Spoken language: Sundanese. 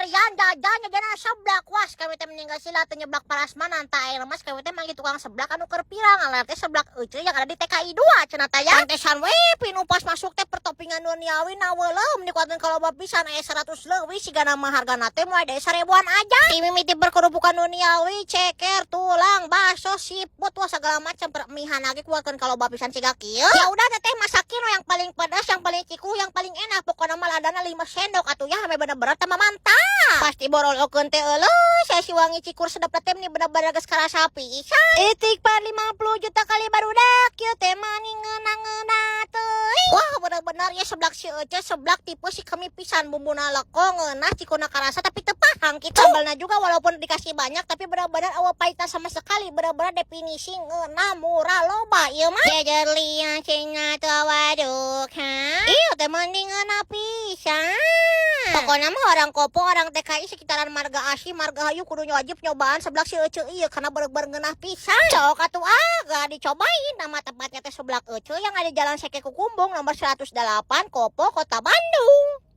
Kamarian jajan jajanan seblak. Was kami teh meninggal sila teh nyeblak parasmanan. Tah, ayeuna mas kami teh manggih tukang seblak anu keur pirang ngaran teh Seblak Ece yang ada di TKI 2 cenah teh ya. Pantesan we pinu pas masuk teh pertopingan duniawi naweuleum dikuatkeun kalau pisan aya 100 leuwih, sigana mah hargana teh mulai dari seribuan aja. Ti mimiti berkerupukan duniawi, ceker, tulang, bakso, siput, wah segala macam permihan lagi kuatkeun kalau pisan siga kieu. Ya udah, Teteh, masakin we yang paling pedas, yang paling ciku, yang paling enak. Pokoknya mah ladana 5 sendok atuh ya, ame bener-bener tambah mantap. Pasti borolokeun teh euleuh, saya si wangi cikur sedap teh nih bener-bener geus karasa pisan. Istighfar 50 juta kali, barudak, kieu teh mani ngeunah-ngeunah teuing. Wah, bener-bener ya seblak si Ece seblak tipe si kami pisan, bumbuna leko, ngeunah, cikuna karasa tapi teu pahang kitu. Sambalna juga walaupun dikasih banyak tapi bener-bener euweuh pahitna sama sekali, bener-bener definisi ngeunah, murah, loba ieu mah. Jejer liang cenah tawaduk ha. Ieu teh mending ngeunah pisan. Pokoknya mah orang Kopo, orang TKI sekitaran Marga Asih, Marga Hayu kudu wajib nyobaan seblak si Ece ieu karena bener-bener ngeunah pisan. Cok atuh ah, gak dicobain. Nama tempatnya teh Seblak Ece yang ada di Jalan Seke Kukumbung nomor 108, Kopo, Kota Bandung.